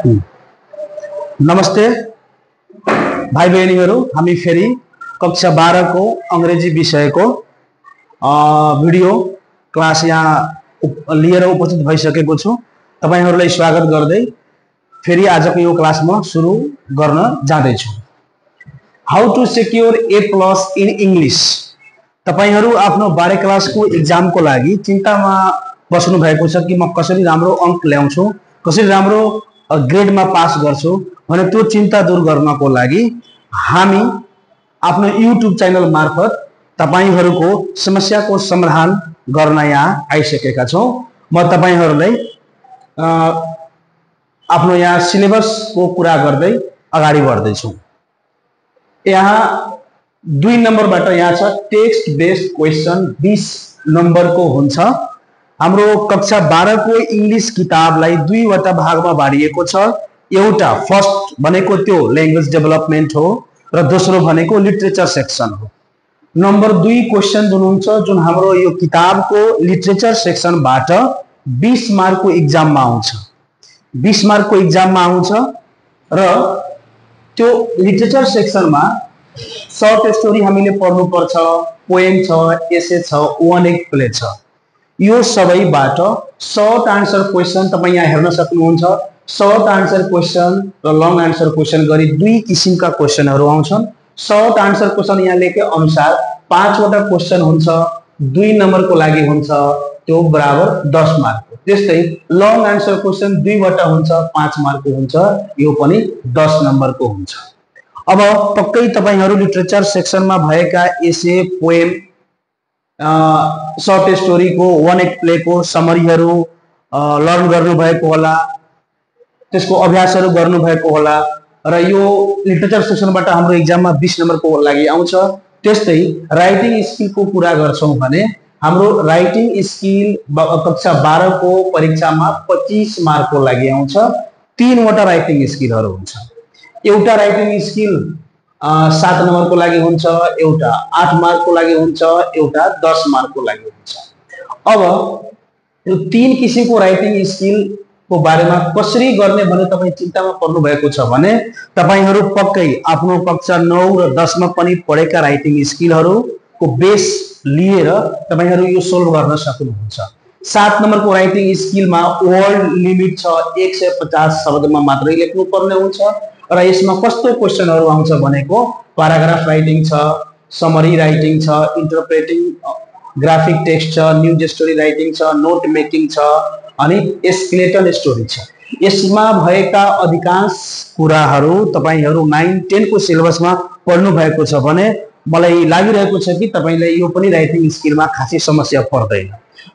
नमस्ते भाई बहनीहरु, हामी फेरि कक्षा 12 को अंग्रेजी विषय को भिडियो क्लास यहाँ लिएर उपस्थित भइसकेको छु। तपाईहरुलाई स्वागत गर्दै फेरि आजको यो क्लासमा सुरु गर्न जाँदै छु। How to secure A+ in English. तपाईहरु आफ्नो 12 क्लासको एक्जामको लागि चिन्तामा बस्नु भएको छ कि म कसरी राम्रो अंक ल्याउँछु, कसरी राम्रो ग्रेड में पास गर्छु भने त्यो चिन्ता दूर गर्नको लागि हामी आफ्नो युट्युब च्यानल मार्फत तपाईहरुको समस्याको समाधान गर्न यहाँ आइसकेका छौं। म तपाईहरुलाई आफ्नो यहाँ सिलेबस को कुरा गर्दै अगाडि बढ्दै छु। यहाँ 2 नम्बरबाट यहाँ छ टेक्स्ट बेस्ड क्वेशन 20 नम्बर को हुन्छ। हाम्रो कक्षा 12 को इंग्लिश किताबलाई 2 वटा भागमा बाँडिएको छ। एउटा फर्स्ट भनेको त्यो ल्याङ्ग्वेज डेभलपमेन्ट हो र दोस्रो भनेको लिटरेचर सेक्सन हो। नम्बर 2 क्वेशन जुन हुन्छ, जुन हाम्रो यो किताबको लिटरेचर सेक्सनबाट 20 मार्क को एक्जाममा आउँछ। 20 मार्क को एक्जाममा आउँछ र त्यो लिटरेचर सेक्सनमा सर्ट स्टोरी हामीले पढ्नु पर्छ, पोएम छ, एसे छ, वन एक्ट प्ले छ। यो सबैबाट सर्ट आन्सर क्वेशन तपाई यहाँ हेर्न सक्नुहुन्छ। सर्ट आन्सर क्वेशन र लङ आन्सर क्वेशन गरी 2 किसिमका क्वेशनहरु आउँछन्। सर्ट आन्सर क्वेशन यहाँ लेखे अनुसार 5 वटा क्वेशन हुन्छ, 2 नम्बर को लागि हुन्छ, त्यो बराबर 10 मार्क हो। त्यस्तै लङ आन्सर क्वेशन 2 वटा हुन्छ, 5 मार्क को हुन्छ, यो पनि 10 नम्बर को हुन्छ। अब पक्कै तपाईहरु लिटरेचर सेक्सनमा भएका एसे, पोएम, सर्ट स्टोरी को, वन एक्ट प्ले को समरीहरु लर्न गर्नु भएको होला, त्यसको अभ्यासहरु गर्नु भएको होला र यो लिटरेचर सेक्सनबाट हाम्रो एक्जाममा 20 नम्बर को लागि आउँछ। त्यस्तै राइटिङ स्किल को कुरा गर्छौं भने हाम्रो राइटिङ स्किल कक्षा 12 को परीक्षामा 25 मार्क को लागि आउँछ। 3 वटा राइटिङ स्किलहरु हुन्छ। एउटा राइटिङ स्किल 7 नम्बर को लागि हुन्छ, एउटा 8 मार्क को लागि हुन्छ, एउटा 10 मार्क को लागि हुन्छ। अब यो 3 किसिमको राइटिङ स्किल को बारेमा कसरी गर्ने भने तपाई चिन्तामा पर्नु भएको छ भने तपाईहरु पक्कै आफ्नो कक्षा 9 र 10 मा पनि पढेका राइटिङ स्किलहरु को बेस लिएर तपाईहरु यो सोल्भ गर्न सक्नुहुन्छ। 7 नम्बर को राइटिङ स्किलमा वर्ड लिमिट छ, 150 शब्दमा मात्रै लेख्नु पर्ने हुन्छ र यसमा कस्तो क्वेशनहरु आउँछ भनेको प्याराग्राफ राइटिङ छ, समरी राइटिङ छ, इन्टरप्रेटिङ ग्राफिक टेक्स्ट छ, न्यूज स्टोरी राइटिङ छ, नोट मेकिङ छ अनि स्केलेटन स्टोरी छ। यसमा भएका अधिकांश कुराहरु तपाईहरु 9 10 को सिलेबसमा पढ्नु भएको छ भने मलाई लागिरहेको छ कि तपाईलाई यो पनि राइटिङ स्किलमा खासै समस्या पर्दैन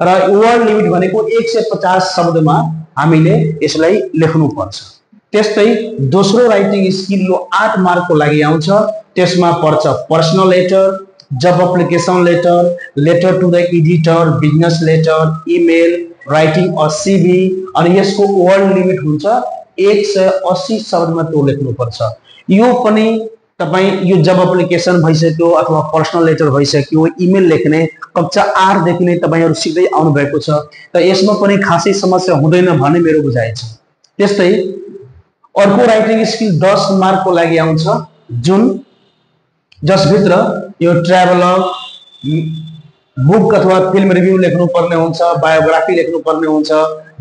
र वर्ड लिमिट भनेको 150 शब्दमा हामीले यसलाई लेख्नु पर्छ। त्यस्तै दोस्रो राइटिङ स्किल यो 8 मार्क को लागि आउँछ। त्यसमा पर्छ personal letter, job application letter, letter to the editor, business letter, email, writing a CV अनि यसको वर्ड लिमिट हुन्छ 180 शब्दमा त्यो लेख्नु पर्छ। यो पनि तपाई यो जब एप्लिकेशन भइसक्यो अथवा पर्सनल लेटर भइसक्यो, इमेल लेख्ने कक्षा 8 देखि नै तपाईहरु सिक्दै आउनु भएको छ त यसमा पनि खासै समस्या हुँदैन भन्ने मेरो बुझाइ छ। त्यस्तै अर्को राइटिङ स्किल 10 मार्क को लागि आउँछ, जुन जसभित्र यो ट्राभलर, बुक अथवा फिल्म रिभ्यू लेख्नु पर्ने हुन्छ, बायोग्राफी लेख्नु पर्ने हुन्छ,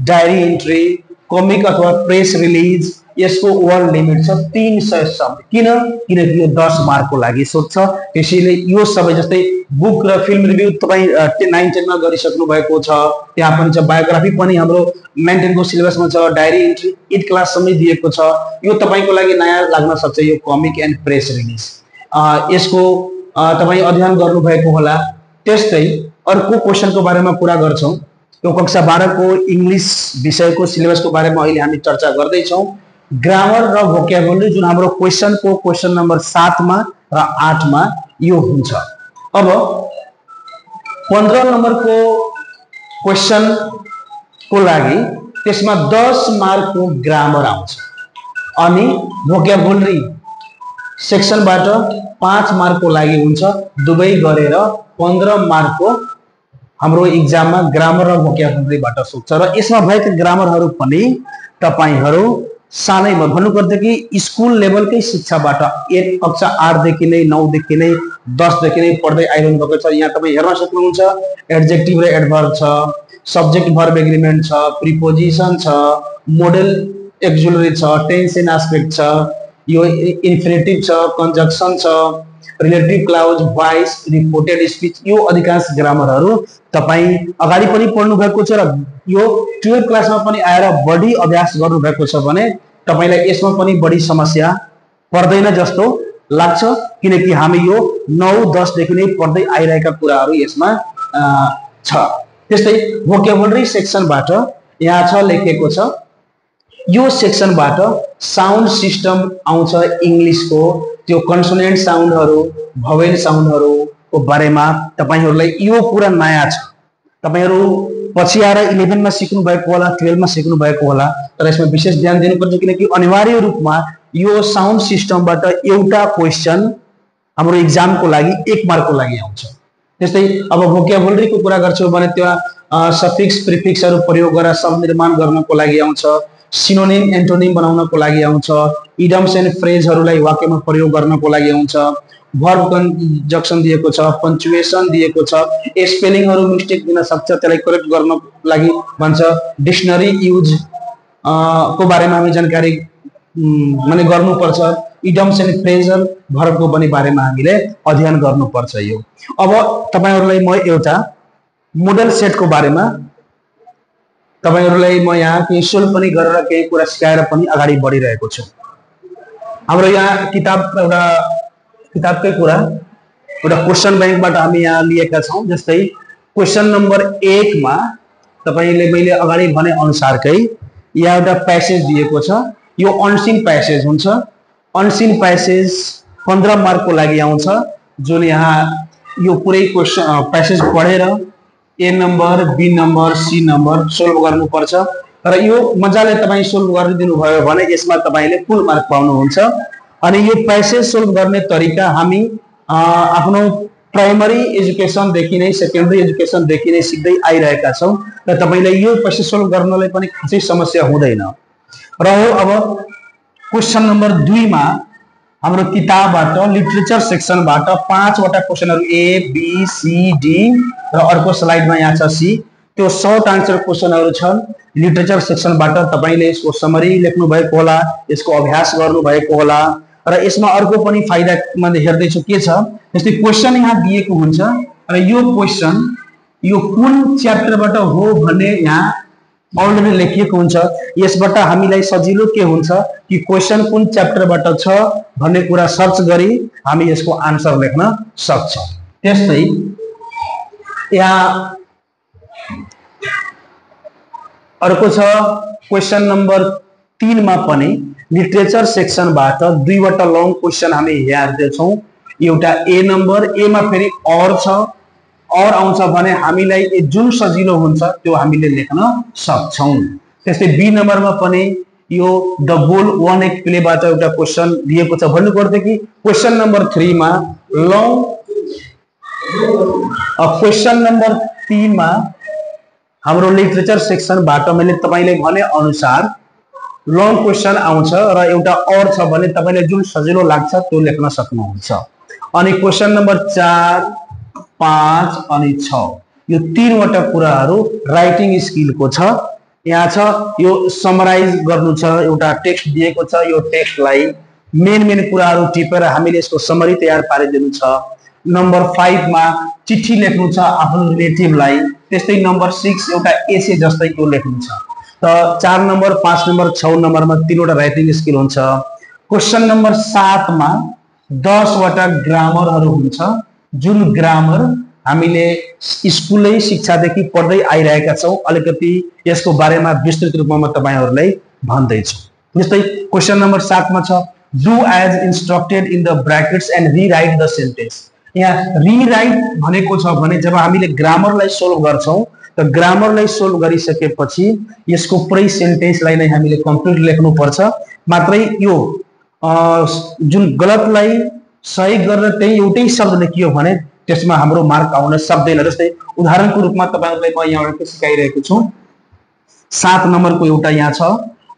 डायरी एन्ट्री, कमिक अथवा प्रेस रिलिज। यसको वर्ड लिमिट छ 300 शब्द। किनकि यो 10 मार्क को लागि सोध्छ। त्यसैले यो सबै जस्तै बुक र फिल्म रिभ्यू तपाई 9 10 मा गरिसक्नु भएको छ, त्यहाँ पनि छ, बायोग्राफी पनि हाम्रो 9 10 को सिलेबसमा छ, डायरी एन्ट्री 8 क्लास सम्म दिएको छ। यो तपाईको लागि नयाँ लाग्न सक्छ यो कमिक एन्ड प्रेस रिलिज। यसको तपाई अध्ययन गर्नु भएको होला। त्यस्तै अर्को क्वेशनको बारेमा कुरा गर्छौं। यो कक्षा 12 को इंग्लिश विषयको सिलेबसको बारेमा अहिले हामी चर्चा गर्दै छौं। ग्रामर र भोक्याबुलरी जुन हाम्रो क्वेशन नम्बर 7 मा र 8 मा यो हुन्छ। अब 15 नम्बर को क्वेशन को लागि त्यसमा 10 मार्क को ग्रामर आउँछ अनि भोक्याबुलरी सेक्सनबाट 5 मार्क को लागि हुन्छ। दुवै गरेर 15 मार्क को हाम्रो एक्जाममा ग्रामर र भोक्याबुलरीबाट सोध्छ र यसमा भएका ग्रामरहरु पनि तपाईहरु सानैमा भन्नुपर्दा कि स्कुल लेभलकै शिक्षाबाट 1 कक्षा 8 देखि नै 9 देखि नै 10 देखि नै पढ्दै आइरहनु भएको छ। यहाँ तपाईँ हेर्न सक्नुहुन्छ एडजेक्टिभ र एडभर्ब छ, सब्जेक्ट भर्ब एग्रीमेन्ट छ, प्रिपोजिसन छ, मोडल एक्जुलरी छ, टेन्स एन्ड एस्पेक्ट छ, यो इन्फिनिटिभ छ, कन्जक्सन छ, relative clause, voice, reported speech, यो अधिकांश ग्रामरहरू तपाईँ अगाडि पनि पढ्नु भएको छ र यो 12 क्लासमा पनि आएर बढी अभ्यास गर्नु भएको छ भने तपाईलाई यसमा पनि बढी समस्या पर्दैन जस्तो लाग्छ, किनकि हामी यो 9-10 देखि नै पढ्दै आइरहेका कुराहरू यसमा छ। त्यस्तै भोक्याबुलरी सेक्सनबाट यहाँ छ लेखेको छ, यो सेक्सनबाट साउन्ड सिस्टम आउँछ इंग्लिशको, त्यो कन्सोनेन्ट साउन्डहरू, भवेल साउन्डहरूको बारेमा तपाईहरुलाई यो कुरा नयाँ छ। तपाईहरु पछि आएर 11 मा सिक्नु भएको होला, 12 मा सिक्नु भएको होला, तर यसमा विशेष ध्यान दिनुपर्छ किनकि अनिवार्य रूपमा यो साउन्ड सिस्टमबाट एउटा क्वेशन हाम्रो एक्जामको लागि 1 मार्कको लागि आउँछ। त्यस्तै अब भोक्याबुलरीको कुरा गर्छौं भने त्यो सफिक्स प्रिफिक्सहरु प्रयोग गरेर शब्द निर्माण गर्नको लागि आउँछ, सिनोनिम एन्टोनिम बनाउनको लागि आउँछ, इडम्स एन्ड फ्रेजहरुलाई वाक्यमा प्रयोग गर्नको लागि आउँछ, वर्ब कन्जक्सन दिएको छ, पंक्चुएसन दिएको छ, स्पेलिङहरु मिस्टेक दिन सक्छ त्यसलाई करेक्ट गर्नको लागि भन्छ, डिक्सनरी युज को बारेमा हामी जानकारी माने गर्नुपर्छ, इडम्स एन्ड फ्रेजल भर्बको पनि बारेमा हामीले अध्ययन गर्नुपर्छ। यो अब तपाईहरुलाई म एउटा मोडल सेटको बारेमा तपाईहरुलाई म यहाँ केही सोल्भ पनि गरेर केही कुरा सिकाएर पनि अगाडि बढिरहेको छु। हाम्रो यहाँ किताबकै कुरा एउटा क्वेशन बैंकबाट हामी यहाँ लिएका छौं। जस्तै क्वेशन नम्बर 1 मा तपाईले मैले अगाडि भने अनुसारकै यहाँ एउटा प्यासेज दिएको छ, यो अनसिन प्यासेज हुन्छ। अनसिन प्यासेज 15 मार्कको लागि आउँछ, जुन यहाँ यो पुरै क्वेशन प्यासेज पढेर A number, B number, C number solve गर्नुपर्छ र यो मजाले तपाई सोल्भ गरिदिनु भयो भने यसमा तपाईले फुल मार्क पाउनुहुन्छ। अनि यो प्यासेज सोल्भ गर्ने तरिका हामी आफ्नो प्राइमरी एजुकेसन देखि नै सेकेन्डरी एजुकेसन देखि नै सिक्दै आइरहेका छौं र तपाईलाई यो प्यासेज सोल्भ गर्नलाई पनि खासै समस्या हुँदैन। र अब क्वेशन नम्बर 2 मा हाम्रो किताबबाट लिटरेचर सेक्सनबाट 5 वटा क्वेशनहरु ए बी सी डी र अर्को स्लाइडमा यहाँ छ सी, त्यो सर्ट आन्सर क्वेशनहरु छन्। लिटरेचर सेक्सनबाट तपाईले यसको समरी लेख्नु भएको होला, यसको अभ्यास गर्नु भएको होला र यसमा अर्को पनि फाइदा मैले हेर्दै छु के छ, जस्तै क्वेशन यहाँ दिएको हुन्छ र यो क्वेशन यो कुन च्याप्टरबाट हो भन्ने यहाँ अलरेडी लेखिएको हुन्छ। यसबाट हामीलाई सजिलो के हुन्छ कि क्वेशन कुन च्याप्टरबाट छ भन्ने कुरा सर्च गरी हामी यसको आन्सर लेख्न सक्छौं। त्यस्तै यहाँ अर्को छ क्वेशन नम्बर 3 मा पनि लिटरेचर सेक्सनबाट 2 वटा लङ क्वेशन हामी हेर्दै छौं। एउटा ए नम्बर, ए मा फेरि और छ, और आउँछ भने हामीलाई जुन सजिलो हुन्छ त्यो हामीले लेख्न सक्छौं। त्यस्तै बी नम्बरमा पनि यो द बुल वन एक्ट प्लेबाट एउटा क्वेशन दिएको छ। भन्नुपर्छ कि क्वेशन नम्बर 3 मा लङ क्वेशन नम्बर 3 मा हाम्रो लिटरेचर सेक्सनबाट मैले तपाईलाई भने अनुसार लङ क्वेशन आउँछ र एउटा और छ भने तपाईलाई जुन सजिलो लाग्छ त्यो लेख्न सक्नुहुन्छ। अनि क्वेशन नम्बर 4, 5 अनि 6 यो 3 वटा कुराहरू राइटिङ स्किलको छ। यहाँ छ यो समराइज गर्नु छ, एउटा टेक्स्ट दिएको छ, यो टेक्स्टलाई मेन कुराहरू टिपेर हामीले यसको समरी तयार पारिदिनु छ। नम्बर 5 मा चिठी लेख्नु छ आफ्नो रिलेटिभलाई। त्यस्तै नम्बर 6 एउटा एसे जस्तै यो लेख्नु छ। त 4 नम्बर, 5 नम्बर, 6 नम्बरमा 3 वटा राइटिङ स्किल हुन्छ। क्वेशन नम्बर 7 मा 10 वटा ग्रामरहरू हुन्छ, जुन ग्रामर हामीले स्कुलै शिक्षादेखि पढ्दै आइरहेका छौं। अलिकति यसको बारेमा विस्तृत रूपमा म तपाईहरुलाई भन्दै छु। जस्तै क्वेशन नम्बर 7 मा छ do as instructed in the brackets and rewrite the sentence. यहाँ रीराइट भनेको छ भने जब हामीले ग्रामरलाई सोल्भ गर्छौं त ग्रामरलाई सोल्भ गरिसकेपछि यसको पुरै सेन्टेन्सलाई नै हामीले कम्प्लिट लेख्नु पर्छ। मात्रै यो जुन गलतलाई सही गरेर त्यही एउटै शब्द लेखियो भने त्यसमा हाम्रो मार्क आउन सक्दैन। जस्तै उदाहरणको रूपमा तपाईहरुलाई म यहाँ सिकाइरहेको छु। 7 नम्बरको एउटा यहाँ छ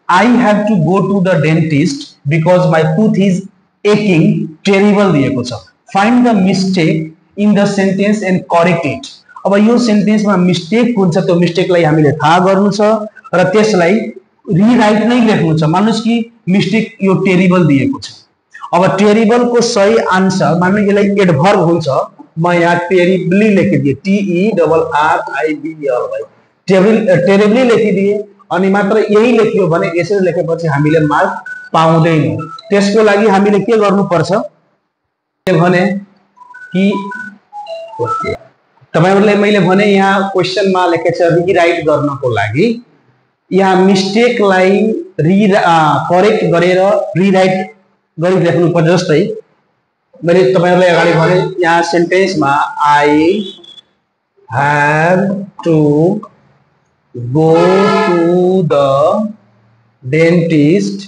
I have to go to the dentist because my tooth is aching terrible दिएको छ. Find the mistake in the sentence and correct it. अब यो सेन्टेन्स मा मिस्टेक हुन्छ, त्यो मिस्टेकलाई हामीले थाहा गर्नु छ र त्यसलाई रिराइट नै लेख्नु छ. मान्नुस् कि मिस्टेक यो टेरिबल दिएको छ. अब टेरिबल को सही आन्सर मान्नु यसलाई एडभर्ब हुन्छ, म यहाँ टेरिबली लेखिदिए, TERRIBLY टेरिबली लेखिदिए अनि मात्र यही लेख्यो भने यसरी लेखेपछि हामीले मार्क पाउँदैनौं. त्यसको लागि हामीले के गर्नुपर्छ भने कि तपाईहरुले मैले भने यहाँ क्वेशनमा लेखेछ रिराइट गर्नको लागि यहाँ मिस्टेकलाई करेक्ट गरेर रिराइट गरी लेख्नु पर्छ. जस्तै मैले तपाईहरुलाई अगाडि भने यहाँ सेन्टेन्समा I have to go to the dentist,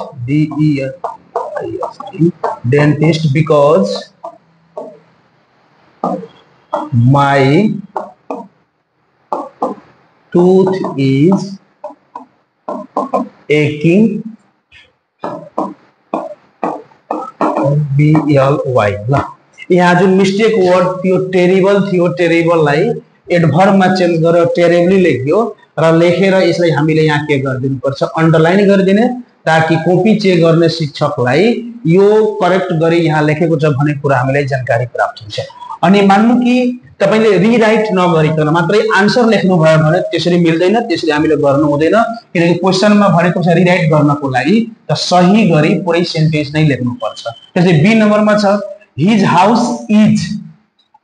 dentist because my tooth is aching BLY. ल यहाँ जुन मिस्टेक वर्ड थियो टेरिबल थियो, टेरिबललाई एडभर्बमा चेन्ज गरेर टेरिबली लेख्यो र लेखेर यसलाई हामीले यहाँ के गरिदिनु पर्छ अन्डरलाइन गरिदिने, ताकि कपी चेक गर्ने शिक्षकलाई यो करेक्ट गरी यहाँ लेखेको छ भन्ने कुरा हामीलाई जानकारी प्राप्त हुन्छ. अनि मान्नु कि तपाईले रिराइट नगरिकन मात्रै आन्सर लेख्नु भयो भने त्यसरी मिल्दैन, त्यसरी हामीले गर्नु हुँदैन. किनकि क्वेशनमा भनेको छ रिराइट गर्नको लागि त सही गरी पुरै सेन्टेन्स नै लेख्नु पर्छ. त्यसै बी नम्बरमा छ हिज हाउस इज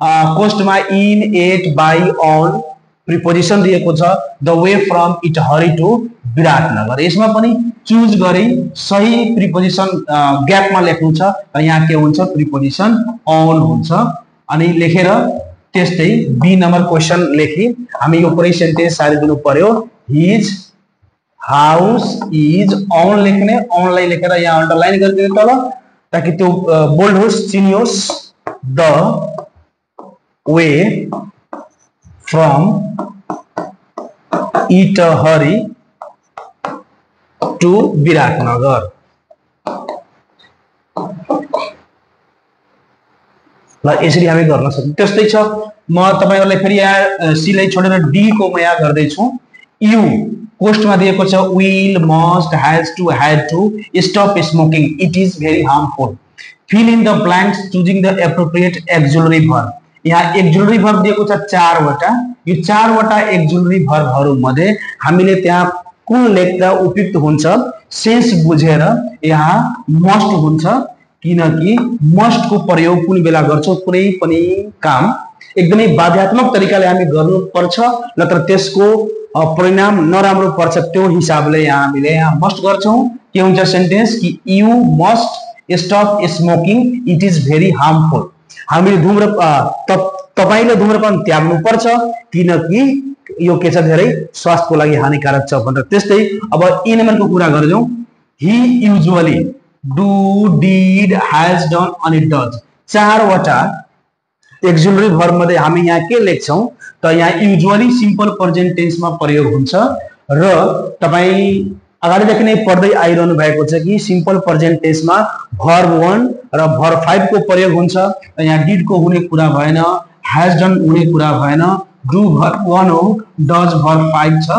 कोस्टमा in at by on preposition दिएको छ the way from Itahari to Biratnagar. यसमा पनि चुज गरी सही प्रिपोजिसन ग्यापमा लेख्नु छ र यहाँ के हुन्छ प्रिपोजिसन अन हुन्छ अनि लेखेर त्यस्तै बी नम्बर क्वेशन लेखी हामी यो पुरै सेन्टेन्स सारिदिनु पर्यो. हिज हाउस इज अन लेख्ने, अनलाई लेखेर यहाँ अन्डरलाइन गरिदिनु तल ताकि त्यो बोल्ड होस्, चिनियोस्. The way from Itahari to Biratnagar. ल यसरी हामी गर्न सक्छौं. त्यस्तै छ म तपाईहरुलाई फेरि यहाँ सी लाई छोडेर डी को म यहाँ गर्दै छु. यु पोस्टमा दिएको छ will must has to stop smoking it is very harmful. Fill in the blanks choosing the appropriate auxiliary verb. यहाँ एक्जुलरी भर्ब दिएको छ 4 वटा. यो 4 वटा एक्जुलरी भर्बहरु मध्ये हामीले त्यहाँ कुन लेख्दा उपयुक्त हुन्छ सेन्स बुझेर यहाँ मस्ट हुन्छ, किनकि मस्ट को प्रयोग कुन बेला गर्छौं कुनै पनि काम एकदमै बाध्यात्मक तरिकाले हामी गर्नुपर्छ नत्र त्यसको परिणाम नराम्रो पर्छ. त्यो हिसाबले यहाँ हामीले यहाँ मस्ट गर्छौं. के हुन्छ सेन्टेन्स कि you must stop smoking it is very harmful. हामीले तपाईले धूम्रपान त्याग्नु पर्छ किनकि यो के छ धेरै स्वास्थ्यको लागि हानिकारक छ भनेर. त्यस्तै अब ई नम्बरको कुरा गर्छौं. He usually do did has done अनि डज. 4 वटा एक्जुलरी भर्ब मध्ये हामी यहाँ के लेख्छौं त यहाँ युजुअली सिम्पल प्रेजेन्ट टेन्समा प्रयोग हुन्छ र तपाई अगाडिदेखि नै पढ्दै आइरहनु भएको छ कि सिम्पल प्रेजेन्ट टेन्समा भर्ब 1 र भर्ब 5 को प्रयोग हुन्छ. यहाँ डिड को हुने कुरा भएन, हैज डन हुने कुरा भएन, डू भर्ब 1 हो, डज भर्ब 5 छ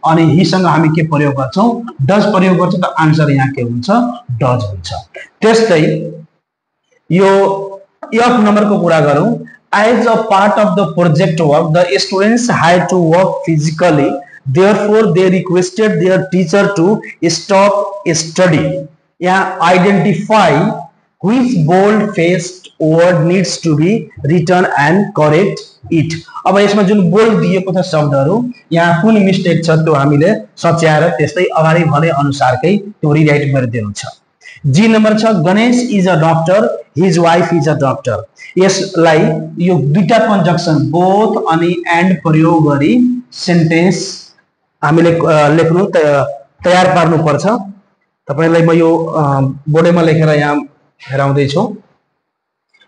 अनि ही सँग हामी के प्रयोग गर्छौं डज प्रयोग गर्छौं त आन्सर यहाँ के हुन्छ डज हुन्छ. त्यस्तै यो एफ नम्बर को कुरा गरौं. As a part of the project work the students had to work physically therefore they requested their teacher to stop study. यहाँ identify which bold faced word needs to be written and correct it. अब यसमा जुन bold दिएको छ शब्दहरु यहाँ कुन mistake छ त्यो हामीले सच्याएर त्यस्तै अगाडि भने अनुसारकै त्यो रिराइट गरिदिनु छ. जी नम्बर छ Ganesh is a doctor, his wife is a doctor. यसलाई यो दुईटा कन्जक्सन बोथ अनि एन्ड प्रयोग गरी सेन्टेन्स हामीले लेख्नु तयार पार्नु पर्छ. तपाईलाई म यो बोर्डमा लेखेर यहाँ हेराउँदै छु.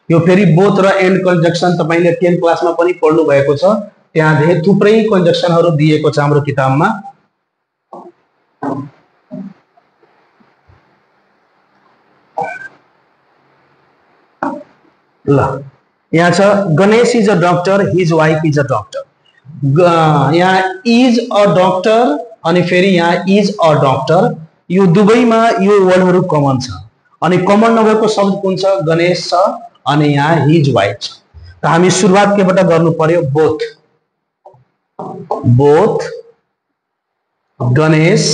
यो फेरि बोथ र एन्ड कन्जक्सन तपाईले 10 क्लासमा पनि पढ्नु भएको छ. त्यहाँ धेरै थुप्रै कन्जक्सनहरु दिएको छ हाम्रो किताबमा. ल यहाँ छ Ganesh is a doctor, his wife is a doctor. यहाँ इज अ डॉक्टर अनि फेरि यहाँ इज अ डॉक्टर, यो दुवैमा यो वर्डहरु कमन छ अनि कमन नभएको शब्द कुन छ? गणेश छ अनि यहाँ हिज वाइफ छ। त हामी सुरुवात केबाट गर्नु पर्यो? Both. Both Ganesh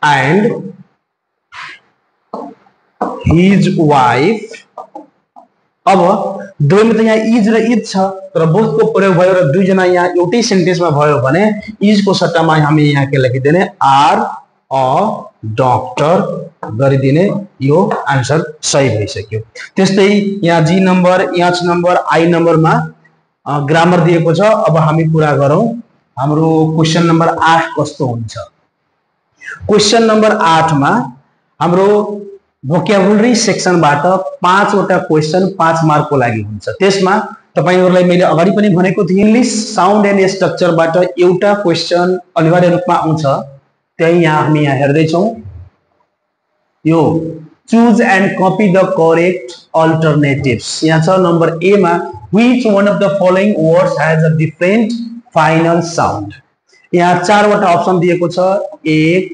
and his wife. अब दुवैमा त यहाँ इज र इज छ तर बोथ को प्रयोग भयो र दुईजना यहाँ एउटै सेन्टेन्समा भयो भने इज को सट्टामा हामी यहाँ के लेखिदिने? आर अ डॉक्टर गरिदिने, यो आन्सर सही भइसक्यो। त्यस्तै यहाँ G number, H number, I नम्बरमा ग्रामर दिएको छ। अब हामी कुरा गरौँ हाम्रो क्वेशन नम्बर 8 कस्तो हुन्छ। क्वेशन नम्बर 8 मा हाम्रो भोक्याबुलरी सेक्सनबाट 5 वटा क्वेशन 5 मार्क को लागि हुन्छ। त्यसमा तपाईहरुलाई मैले अगाडि पनि भनेको थिएँ इंग्लिश साउन्ड एन्ड स्ट्रक्चरबाट एउटा क्वेशन अनिवार्य रूपमा आउँछ। त्यही यहाँ हामी यहाँ हेर्दै छौं। यो choose and copy the correct alternatives. यहाँ छ नम्बर ए मा which one of the following words has a different final sound. यहाँ 4 वटा अप्सन दिएको छ, 1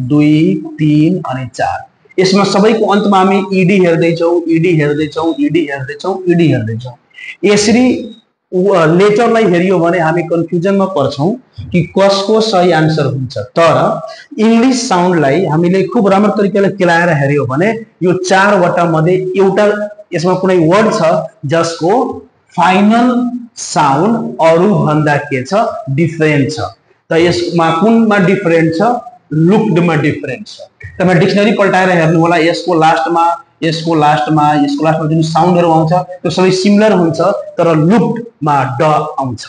2 3 अनि 4। यसमा सबैको अन्तमा हामी ईडी हेर्दै छौं, ईडी हेर्दै छौं, ईडी हेर्दै छौं, ईडी हेर्दै छौं। यसरी लेटरलाई हेरियो भने हामी कन्फ्युजनमा पर्छौं कि कसको सही आन्सर हुन्छ। तर इंग्लिश साउन्डलाई हामीले खूब राम्रो तरिकाले केलाएर हेर्यो भने यो 4 वटा मध्ये एउटा यसमा कुनै वर्ड छ जसको फाइनल साउन्ड अरु भन्दा के छ? डिफरेंट छ। त यसमा कुनमा डिफरेंट छ? लुक्डमा डिफरेंट छ। तपाईं डिक्सनरी पल्टाएर हेर्नु होला, यसको लास्टमा, यसको लास्टमा, यसको लास्टमा जुन साउन्डहरु आउँछ त्यो सबै सिमिलर हुन्छ तर लुक्डमा ड आउँछ।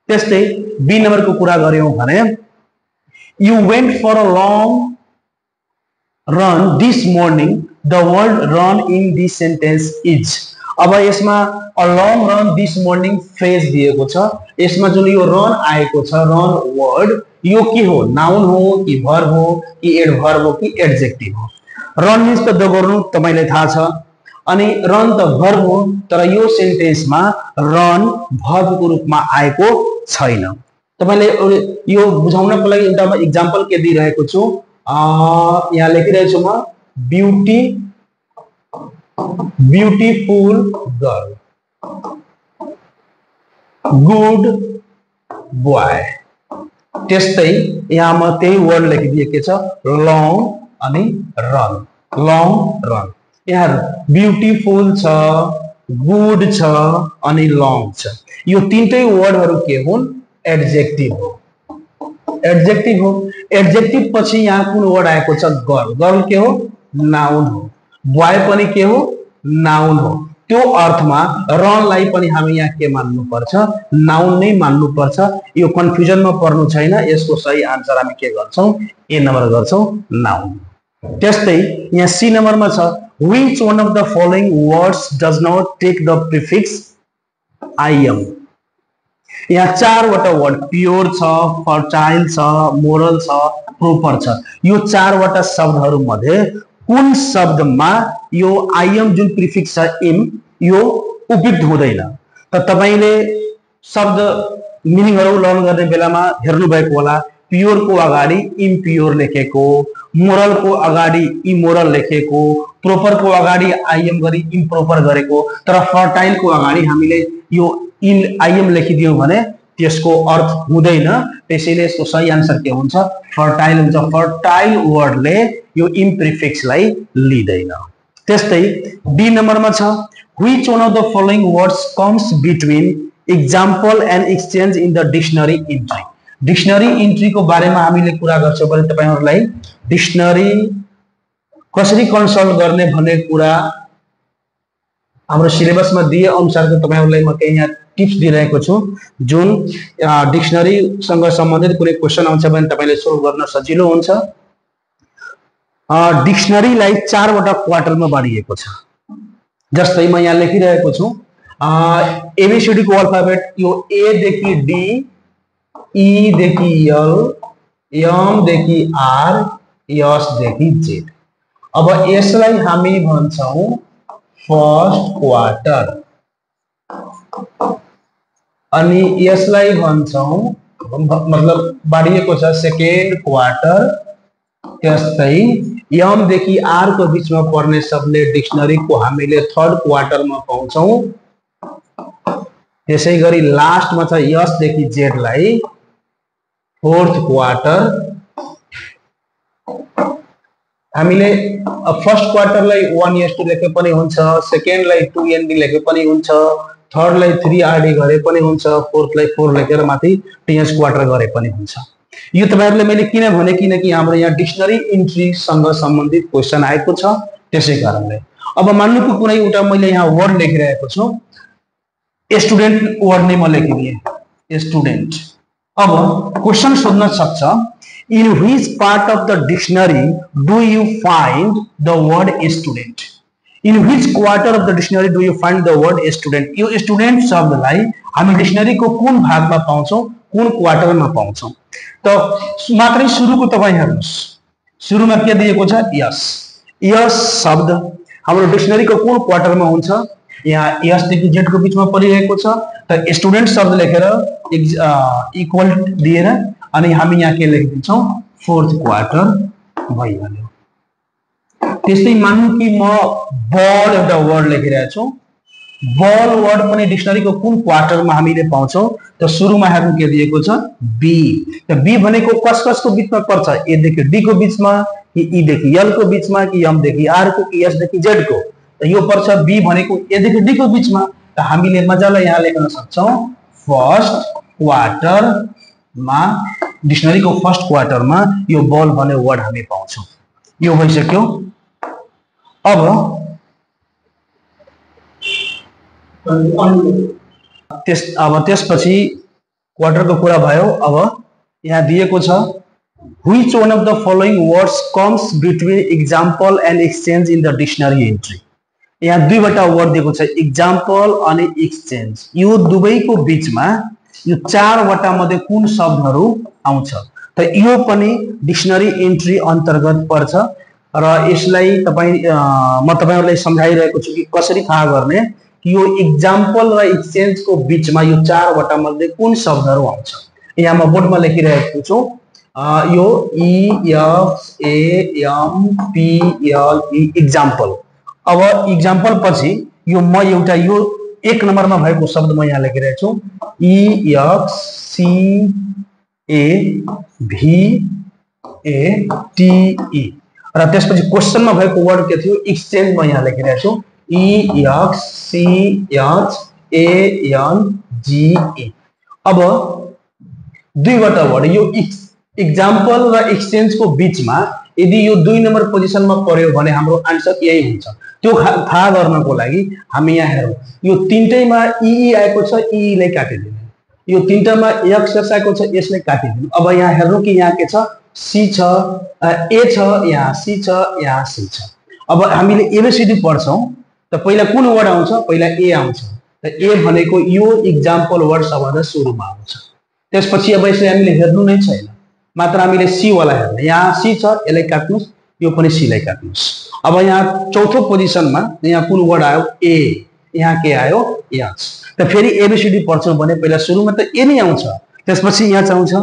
त्यस्तै बी नम्बरको कुरा गर्यौं भने you went for a long run this morning, the word run in this sentence is. अब यसमा a long run this morning phrase दिएको छ। यसमा जुन यो रन आएको छ, रन वर्ड, यो के हो? नाउन हो कि भर्ब हो कि एडभर्ब हो कि एडजेक्टिभ हो? रन मिन्स त दगोर्नु, तपाईलाई थाहा छ, अनि रन त भर्ब हो तर यो सेन्टेन्समा रन भर्बको रूपमा आएको छैन। तपाईले यो बुझाउनको लागि एउटा म एक्जाम्पल के दिइरहेको छु, यहाँ लेखिरहेको छु म, ब्युटीफुल गर्ल, गुड बॉय। त्यस्तै यहाँ म त्यही वर्ड लेखिदिएको छ, लङ अनि रन, लङ रन। यहाँ ब्युटीफुल छ, गुड छ अनि लङ छ। यो तीनटै वर्डहरु के हुन्? एडजेक्टिभ हो, एडजेक्टिभ हो। एडजेक्टिभ पछि यहाँ कुन वर्ड आएको छ? गर्ल। गर्ल के हो? नाउन हो। बॉय पनि के हो? नाउन हो। त्यो अर्थमा रनलाई पनि हामी यहाँ के मान्नु पर्छ? नाउन नै मान्नु पर्छ। यो कन्फ्युजनमा पर्नु छैन। यसको सही आन्सर हामी के गर्छौं? ए नम्बर गर्छौं, नाउन। त्यस्तै यहाँ सी नम्बरमा छ which one of the following words does not take the prefix IM. यहाँ 4 वटा वर्ड प्योर छ, फर्टाइल छ, मोरल छ, प्रोपर छ। यो 4 वटा शब्दहरु मध्ये कुन शब्दमा यो आइएम जुन प्रिफिक्स छ इम यो उपयुक्त हुँदैन? त तपाईले शब्द मिनिङहरु लर्न गर्ने बेलामा हेर्नु भएको होला। प्योर को अगाडि इम्प्योर लेखेको, मोरल को अगाडि इमोरल लेखेको, प्रोपर को अगाडि आइएम गरी इम्प्रोपर गरेको। तर फर्टाइल को अगाडि हामीले यो इन आइएम लेखिदियौं भने त्यसको अर्थ हुँदैन। त्यसैले यसको सही आन्सर के हुन्छ? फर्टाइल हुन्छ। फर्टाइल वर्डले यो इम प्रिफिक्सलाई लिदैन। त्यस्तै बी नम्बरमा छ which one of the following words comes between example and exchange in the dictionary entry. Dictionary entry को बारेमा हामीले कुरा गर्छौं भने तपाईहरुलाई डिक्सनरी कसरी कन्सल्ट गर्ने भन्ने कुरा हाम्रो सिलेबसमा दिए अनुसारको तपाईहरुलाई म केही यहाँ टिप्स दिइरहेको छु। जुन डिक्सनरी सँग सम्बन्धित कुनै क्वेशन आउँछ भने तपाईले सोल्भ गर्न सजिलो हुन्छ। डिक्सनरीलाई 4 वटा क्वार्टरमा बाँडिएको छ। जस्तै म यहाँ लेखिरहेको छु एबीसीडी को अल्फाबेट यो ए देखि डी, ई देखि एल, एम देखि आर, एस देखि जेड। अब यसलाई हामी भन्छौं फर्स्ट क्वार्टर अनि यसलाई भन्छौं मतलब बाडिएको छ सेकेन्ड क्वार्टर। त्यस्तै यम देखि आर को बीचमा पर्ने शब्दले डिक्सनरी को हामीले थर्ड क्वार्टर मा पाउँछौं। त्यसैगरी लास्ट मा छ यस देखि जेड लाई फोर्थ क्वार्टर। हामीले फर्स्ट क्वार्टर लाई 1:2 लेखे पनि हुन्छ, सेकेन्ड लाई 2ND लेखे पनि हुन्छ, थर्ड लाई 3RD गरे पनि हुन्छ, फोर्थ लाई 4 लेखेर माथि TS क्वार्टर गरे पनि हुन्छ। यो तपाईहरुले मैले किन भने किनकि हाम्रो यहाँ डिक्सनरी इन्ट्री सँग सम्बन्धित क्वेशन आएको छ, त्यसै कारणले। अब मान्नुको कुनै एउटा मैले यहाँ वर्ड लेखिरहेको छु, स्टुडेन्ट वर्ड नै म लेखिदिए स्टुडेन्ट। अब क्वेशन सोध्न सक्छ in which part of the dictionary do you find the word student? In which quarter of the dictionary do you find the word student? यो स्टुडेन्ट शब्दलाई हामी डिक्सनरी को कुन भागमा पाउँछौं, कुन क्वार्टरमा पाउँछौं? त मात्रै सुरुको तपाई हेर्नुस्, सुरुमा के दिएको छ यस। यस शब्द हाम्रो डिक्सनरी को कुन क्वार्टरमा हुन्छ? यहाँ यस देखि जेड को बीचमा परिरहेको छ। त स्टुडेन्ट शब्द लेखेर इक्वल दिएर अनि हामी यहाँ के लेखिदिन्छौं फोर्थ क्वार्टर भइहाल्यो। त्यस्तै मान्नु कि म बल एउटा वर्ड लेखिरहेको छु, बल वर्ड पनि डिक्सनरी को कुन क्वार्टरमा हामीले पाउँछौं? त सुरुमा हेर्नु के दिएको छ बी। त बी भनेको कसको बीचमा पर्छ? ए देखि डी को बीचमा कि ई देखि एल को बीचमा कि एम देखि आर को कि एस देखि जेड को? त यो पर्छ बी भनेको ए देखि डी को बीचमा। त हामीले मजाले यहाँ लेख्न सक्छौं फर्स्ट क्वार्टर मा, डिक्सनरी को फर्स्ट क्वार्टर मा यो बल भन्ने वर्ड हामी पाउँछौं। यो भइसक्यो। अब त्यसपछि क्वार्टर को कुरा भयो। अब यहाँ दिएको छ which one of the following words comes between example and exchange in the dictionary entry? यहाँ दुईवटा वर्ड दिएको छ एक्जाम्पल अनि एक्सचेन्ज। यो दुवैको बीचमा यो चारवटा मध्ये कुन शब्दहरू आउँछ? त यो पनि डिक्सनरी एन्ट्री अन्तर्गत पर्छ र यसलाई म तपाईहरुलाई सम्झाइरहेको छु कि कसरी थाहा गर्ने कि यो एक्जाम्पल र एक्सचेन्ज को बीचमा यो चारवटा मध्ये कुन शब्दहरू आउँछ। यहाँ म बोर्डमा लेखिरहेको छु यो EXAMPLE एक्जाम्पल। अब एक्जाम्पल पछि यो म एउटा यो एक नम्बरमा भएको शब्द म यहाँ लेखिरहेको छु EXCAVATE र त्यसपछि क्वेशनमा भएको वर्ड के थियो एक्सचेन्ज म यहाँ लेखिरहेको छु EXCHANGE। अब दुईवटा वर्ड यो एक्जाम्पल र एक्सचेन्ज को बीचमा यदि यो 2 नम्बर पोजिसनमा पर्यो भने हाम्रो आन्सर यही हुन्छ। त्यो थाहा गर्नको लागि हामी यहाँ हेरौं यो तीनटैमा ई आएको छ, ई लाई काटिदिनु। यो तीनटामा एक्स आएको छ, यसलाई काटिदिनु। अब यहाँ हेर्नु कि यहाँ के छ सी छ, ए छ, यहाँ सी छ, यहाँ सी छ। अब हामीले एबीसीडी पढ्छौं त पहिला कुन वर्ड आउँछ? पहिला ए आउँछ। त ए भनेको यो एक्जाम्पल वर्ड सबभन्दा सुरुमा आउँछ। त्यसपछि अब यसले हामीले हेर्नु नै छैन, मात्र हामीले सी वाला हेर्ने। यहाँ सी छ, यसलाई काट्नुस्, यो पनि सी लाई काट्नुस्। अब यहाँ चौथो पोजिसनमा यहाँ कुन वर्ड आयो? ए। यहाँ के आयो? यस। त फेरि एबीसीडी पढ्छौं भने पहिला सुरुमा त ए नै आउँछ, त्यसपछि यहाँ आउँछ।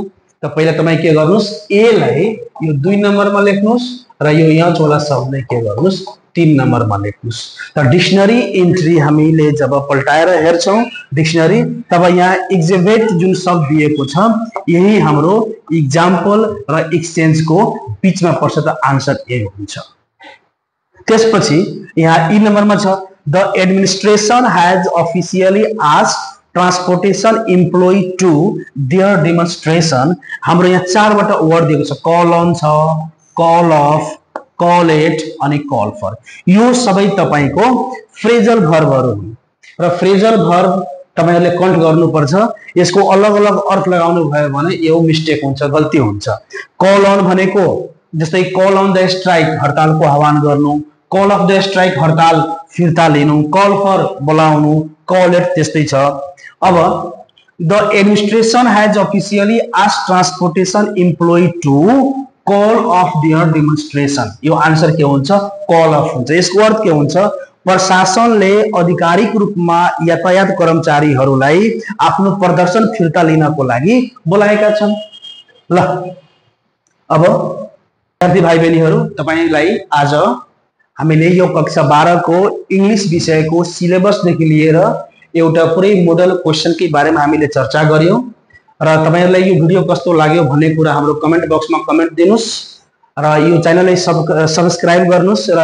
त पहिला तपाई के गर्नुस् ए लाई यो 2 नम्बरमा लेख्नुस् र यो यच वाला शब्दलाई के गर्नुस् 3 नम्बरमा लेख्नुस्। त डिक्सनरी एन्ट्री हामीले जब पल्टाएर हेर्छौं डिक्सनरी तब यहाँ एक्जिक्युट जुन शब्द दिएको छ यही हाम्रो एक्जाम्पल र एक्सचेन्ज को बीचमा पर्छ। त आन्सर ए हुन्छ। त्यसपछि यहाँ ई नम्बरमा छ the administration has officially asked transportation employee to their demonstration. हाम्रो यहाँ चारवटा वर्ड दिएको छ, कल अन छ, कल अफ, कल एट अनि कल फर। यो सबै तपाईको फ्रेजल भर्बहरु हुन् र फ्रेजल भर्ब तपाईहरुले काउन्ट गर्नुपर्छ। यसको अलग अलग अर्थ लगाउनु भयो भने यो मिस्टेक हुन्छ, गल्ती हुन्छ। कल अन भनेको जस्तै कल अन द स्ट्राइक हडतालको आह्वान गर्नु, कल अफ द स्ट्राइक हडताल फिर्ता लिनु, कल फर बोलाउनु, कल एट त्यस्तै छ। अब the administration has officially asked transportation employee to call off their demonstration. यो आन्सर के हुन्छ? कल अफ हुन्छ। यसको अर्थ के हुन्छ? प्रशासनले आधिकारिक रूपमा यातायात कर्मचारीहरूलाई आफ्नो प्रदर्शन फिर्ता लिनको लागि बोलाएका छन्। ल अब विद्यार्थी भाइ बहिनीहरू, तपाईलाई आज हामीले यो कक्षा 12 को इंग्लिश विषयको सिलेबसदेखि लिएर एउटा पुरै मोडल क्वेशनकै बारेमा हामीले चर्चा गर्यौं र तपाईहरुलाई यो भिडियो कस्तो लाग्यो भन्ने कुरा हाम्रो कमेन्ट बक्समा कमेन्ट दिनुस् र यो च्यानललाई सब्स्क्राइब गर्नुस् र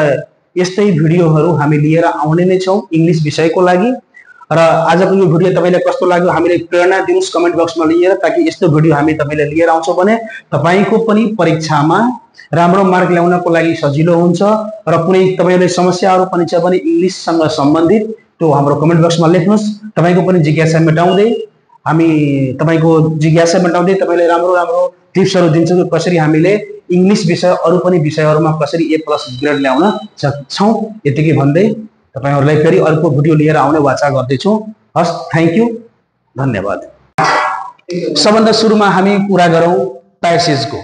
यस्तै भिडियोहरू हामी लिएर आउने नै छौं इंग्लिश विषयको लागि। र आजको यो भिडियो तपाईलाई कस्तो लाग्यो हामीलाई प्रेरणा दिनुस् कमेन्ट बक्समा लिएर, ताकि यस्तो भिडियो हामी तपाईलाई लिएर आउँछौं भने तपाईको पनि परीक्षामा राम्रो मार्क ल्याउनको लागि सजिलो हुन्छ। र कुनै तपाईलाई समस्याहरू पनि छ भने इंग्लिशसँग सम्बन्धित त्यो हाम्रो कमेन्ट बक्समा लेख्नुस्। तपाईको पनि जिज्ञासा मेटाउँदै हामी तपाईको जिज्ञासा मेटाउँदै तपाईलाई राम्रो राम्रो टिप्सहरू दिन्छौं कि कसरी हामीले इंग्लिश विषय अरु पनि विषयहरुमा कसरी A+ ग्रेड ल्याउन सक्छौं। यतिकै भन्दै तपाईहरुलाई फेरि अर्को भिडियो लिएर आउने वाचा गर्दैछु। हस्, थ्यांक यू, धन्यवाद। सबभन्दा सुरुमा हामी कुरा गरौं प्यासेजको।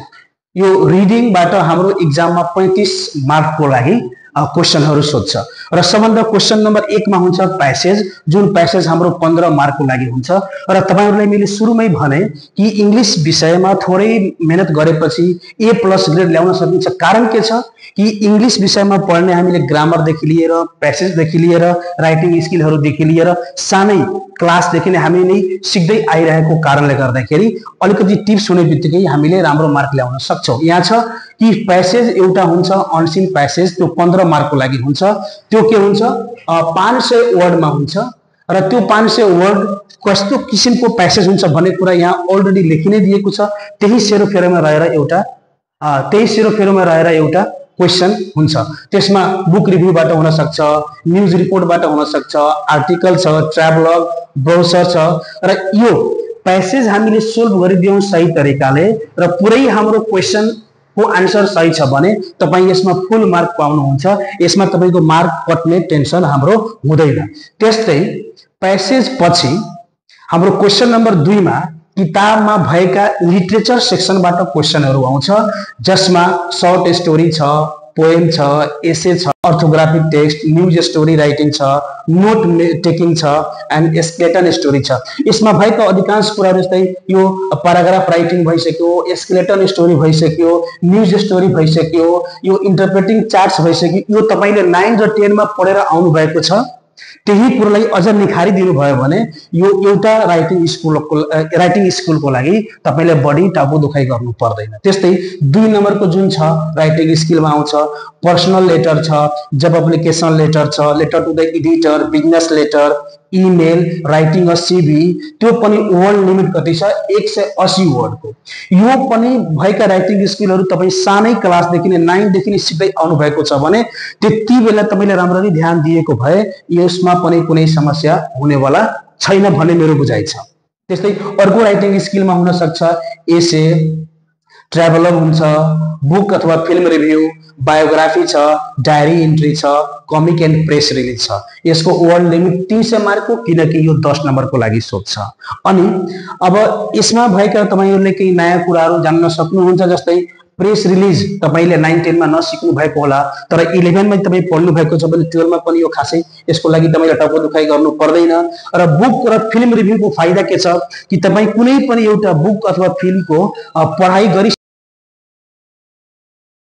यो रिडिङबाट हाम्रो एक्जाममा 35 मार्कको लागि क्वेशनहरु सोध्छ र सबभन्दा क्वेशन नम्बर 1 मा हुन्छ प्यासेज, जुन प्यासेज हाम्रो 15 मार्कको लागि हुन्छ। र तपाईहरुलाई मैले सुरुमै भने कि इंग्लिश विषयमा थोरै मेहनत गरेपछि A+ ग्रेड ल्याउन सकिन्छ। कारण के छ कि इंग्लिश विषयमा पढ्ने हामीले ग्रामर देखि लिएर प्यासेज देखि लिएर राइटिङ स्किलहरु देखि लिएर सानै क्लास देखि नै हामी नै सिक्दै आइरहेको कारणले गर्दाखेरि अलिकति टिप्स हुने बित्तिकै हामीले राम्रो मार्क ल्याउन सक्छौं। यहाँ छ कि प्यासेज एउटा हुन्छ अनसिन प्यासेज, त्यो 15 मार्कको लागि हुन्छ। त्यो के हुन्छ 500 वर्डमा हुन्छ र त्यो 500 वर्ड कस्तो किसिमको प्यासेज हुन्छ भन्ने कुरा यहाँ अलरेडी लेखि नै दिएको छ। त्यही सेरोफेरोमा रहेर एउटा क्वेशन हुन्छ। त्यसमा बुक रिभ्यूबाट हुन सक्छ, न्यूज रिपोर्टबाट हुन सक्छ, आर्टिकल छ, ट्राभलग, ब्रोशर छ। र यो प्यासेज हामीले सोल्भ गरिदियौं सही तरिकाले र पुरै हाम्रो क्वेशन को आन्सर सही छ भने तपाई यसमा फुल मार्क पाउनुहुन्छ। यसमा तपाईको मार्क कट्ने टेन्सन हाम्रो हुँदैन। त्यस्तै प्यासेज पछि हाम्रो क्वेशन नम्बर 2 मा किताबमा भएका लिटरेचर सेक्सनबाट क्वेशनहरु आउँछ, जसमा सर्ट स्टोरी छ, पोएम छ, एसे छ, orthographic text, news story writing छ, नोट टेकिङ छ एन्ड स्केलेटन स्टोरी छ। यसमा भएका अधिकांश कुराहरु जस्तै यो प्याराग्राफ राइटिङ भइसक्यो, स्केलेटन स्टोरी भइसक्यो, न्यूज स्टोरी भइसक्यो, यो इन्टरप्रेटिङ चार्ट्स भइसक्यो। यो तपाईले 9 र 10 मा पढेर आउनु भएको छ। त्यही कुरालाई अझ निखारी दिनु भयो भने यो एउटा राइटिङ स्कुलको लागि तपाईले बढी टापु दुखाइ गर्नु पर्दैन। त्यस्तै 2 नम्बरको जुन छ राइटिङ स्किलमा आउँछ पर्सनल लेटर छ, जब एप्लिकेसन लेटर छ, letter to the editor, business letter, email, writing a CV. त्यो पनि वर्ड लिमिट कति छ 180 वर्डको। यो पनि भएका राइटिङ स्किलहरु तपाई सानै क्लासदेखि नै 9 देखि नै सिक्दै आउनु भएको छ भने त्यति बेला तपाईले राम्ररी ध्यान दिएको भए यसमा पनि कुनै समस्या हुनेवाला छैन भन्ने मेरो बुझाइ छ। त्यस्तै अर्को राइटिङ स्किलमा हुन सक्छ एसे, ट्राभलग हुन्छ, बुक अथवा फिल्म रिभ्यू, बायोग्राफी छ, डायरी एन्ट्री छ, कमिक एन्ड प्रेस रिलिज छ। यसको वर्ड लिमिट 300 मार्कको, किनकि यो 10 नम्बरको लागि सोध्छ। अनि अब यसमा भएका तपाईहरुले केही नयाँ कुराहरु जान्न सक्नुहुन्छ, जस्तै प्रेस रिलिज तपाईले 9 10 मा नसिक्नु भएको होला, तर 11 मा तपाई पढ्नु भएको छ भने 12 मा पनि यो खासै यसको लागि तपाईले टाउको दुखाइ गर्नु पर्दैन। र बुक र फिल्म रिभ्यूको फाइदा के छ कि तपाई कुनै पनि एउटा बुक अथवा फिल्मको पढाइ गरि